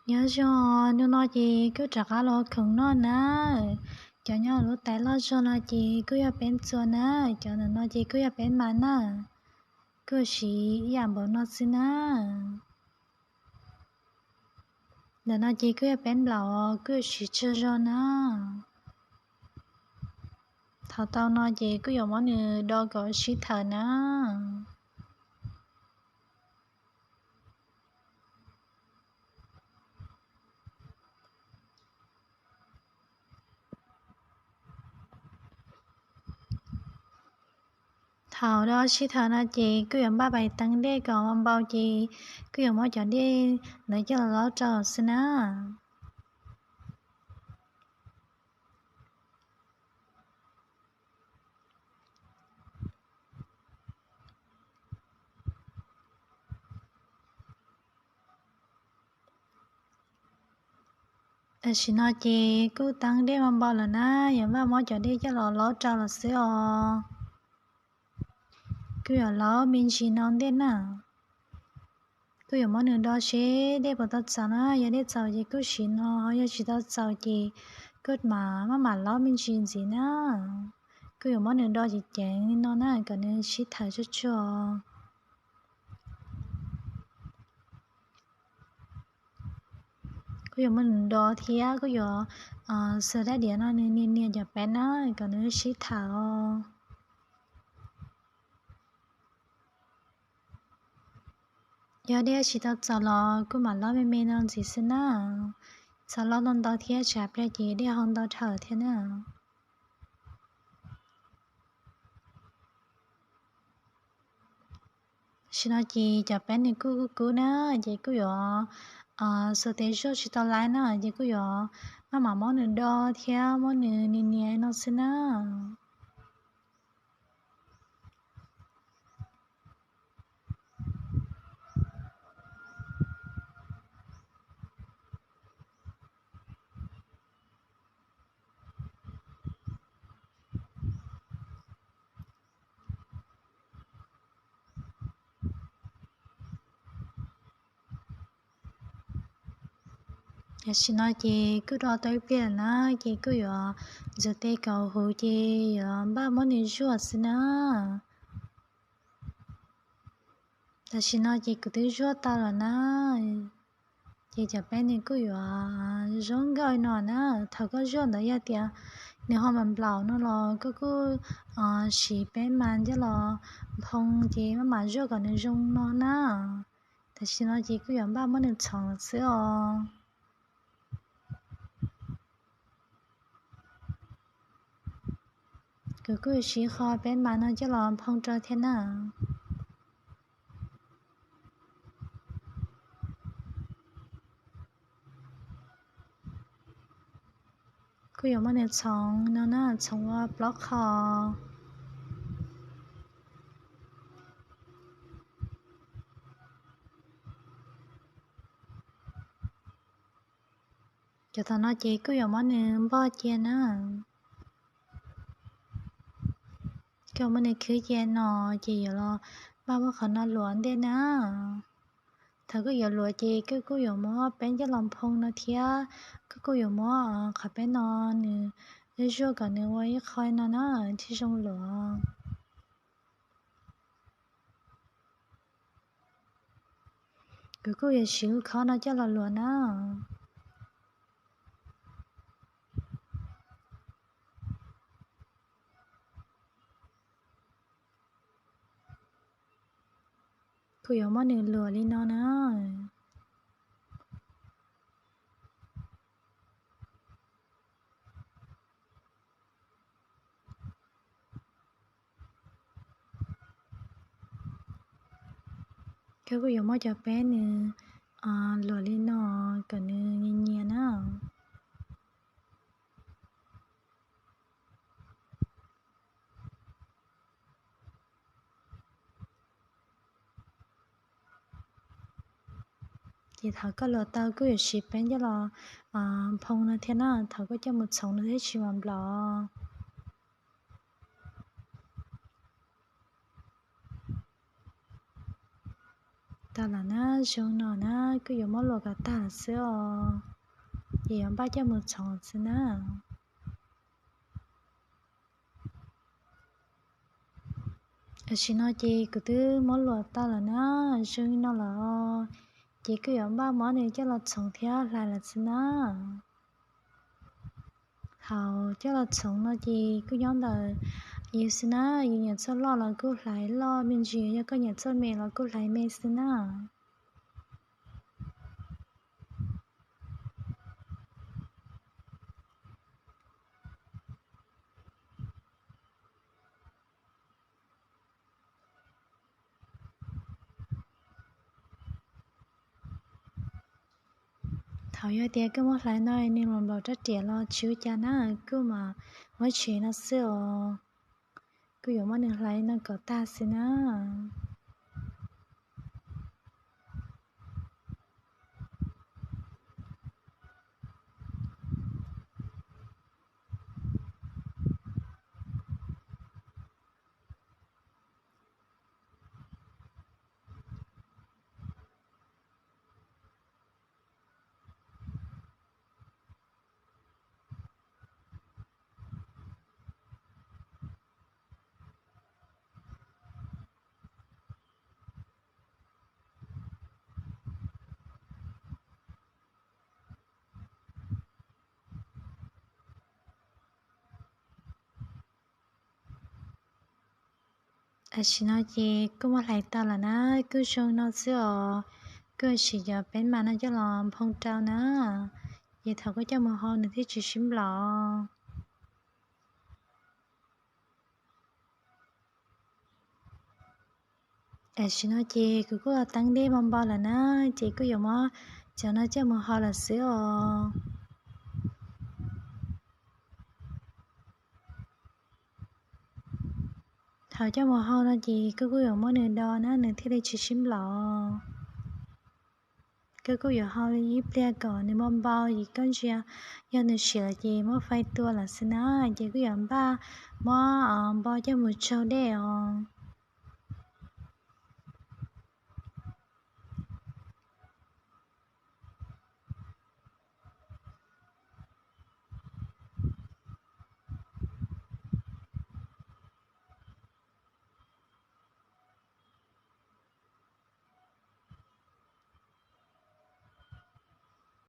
Nyob zoo, hnub no ces kuj rov qab los khoom noj na. Cov nyob lub tais loj zog no ces kuj yog peb txua na, cov ntawm no ces kuj yog peb mas na. Kuj siv ib yam npaum no xwb na. Ntawm no ces kuj yog peb nplaum, kuj siv tsawg zog na. Thaum tau no ces kuj yuav muab nws do kom sib thawm na. Thaum do sib thawm no ces kuj yuav npaj pais teev dej kom npau ces kuj yuav muab cov dej ntawd coj los laub rau xwb na. Tam sim no ces kuj teev dej npau lawm na, yuav npaj muab cov dej coj los laub rau lawm xwb os. Kuj yuav laub me ntsis no ntej na. Kuj yuav muab nws do seb dej puas tau txaus na, yog dej txaus ces kuj siv no, ho yog tsis tau txaus ces kuj mam maj mam laub me ntsis ntxiv na. Kuj yuav muab nws do ceev ceev li no na kom nws sib thawm tsuag tsuag. Kuj yuav muab nws do thiab kuj yuav xuas daim diav no nws nias nias cov peb na kom nws sib thawm os. Yog dej tsis tau txaus los kuj mam laub me me no ntxiv xwb na. Txaus laub ntau ntau thiab tsam pliag ces dej ho ntau dhau thiab na. Tam sim no ces cov peb nws kuj kub kub na, ces kuj yuav xuas tes zuaj tsis tau laib na, ces kuj yuav maj mam muab nws do thiab muab nws nias nias no xwb na. Tam sim no ces kuj do tau ib pliag lawm na, ces kuj yuav ntxuav tes kom huv ces yuav npaj muab nws zuaj xwb na. Tam sim no ces kuv twb zuaj tau lawm na. Ces cov peb nws kuj yuav zoo nkauj no na. Thaum koj zuaj ntawd yog tias nws ho nplaum nplaum no los koj kuj siv peb mas coj los nphoo ces maj mam zuaj kom nws zoo no na. Tam sim no ces kuj yuav npaj muab nws txhoov xwb os. Kuv kuj siv qho peb mas no coj los nphoo rau thiab na. Kuj yuav muab nws txhoov no na, txhoov ua plaub qho. Cov tom no ces kuj yuav muab nws npog cia na. Kuj yuav muab nws khwb cia no, ces yuav los npaj muab qhov no luam ntej na. Thaum kuj yuav luam ces kuj kuj yuav muab peb coj los nphoo no thiab, kuj kuj yuav muab qhov peb no nws zuaj kom nws ua ib qho no na, thiaj zoo luam. Kuv kuj yuav siv lub khob no coj los luam na. Kuj yuav muab nws luam li no na. Koj kuj yuav muab cov peb nws luam li no kom nws nyias nyias na. Ces thaum koj luam tau kuj yuav siv peb coj los nphoo no thiab na, thaum koj coj mus txhoov no thiaj tsis mam nplaum. Tag lawm na, zoo no na, kuj yuav muab luas kom tag lawm xwb os. Ces yuav npaj coj mus txhoov xwb na. Tam sim no ces kuv twb muab luas tag lawm na, zoo li no lawm os. Ces kuj yuav npaj muab nws coj los txhoov thiab hlais lawm xwb na. Thaum coj los txhoov no ces kuj nyob ntawm yus xwb na, yus nyiam txoj loj los kuj hlais loj me ntsis, yog koj nyiam txoj me los kuj hlais me xwb na. Thaum yog tias koj muab hlais no nws los nplaum rab riam los tsis ua cas na, kuj mam muab tsev no xwb os. Kuj yuav muab nws hlais no kom tag xwb na. Tam sim no ces kuj muab hlais tau lawm na, kuj zoo no xwb os. Kuj siv cov peb mas no coj los nphoo rau na. Ces thaum koj coj mus hau nws thiaj tsis sib nplaum. Tam sim no ces kuv kuj teeb deb npau npau lawm na, ces kuj yuav muab cov no coj mus hau lawm xwb os. Thaum coj mus hau no ces koj kuj yuav muab nws do na, nws thiaj li tsis sib nplaum. Koj kuj yuav hau ib pliag kom nws npau npau, ces koj ntsia yog nws siav lawm ces muab fais tua lawm xwb na. Ces kuj yuav npaj muab npau coj mus tsaug dej os.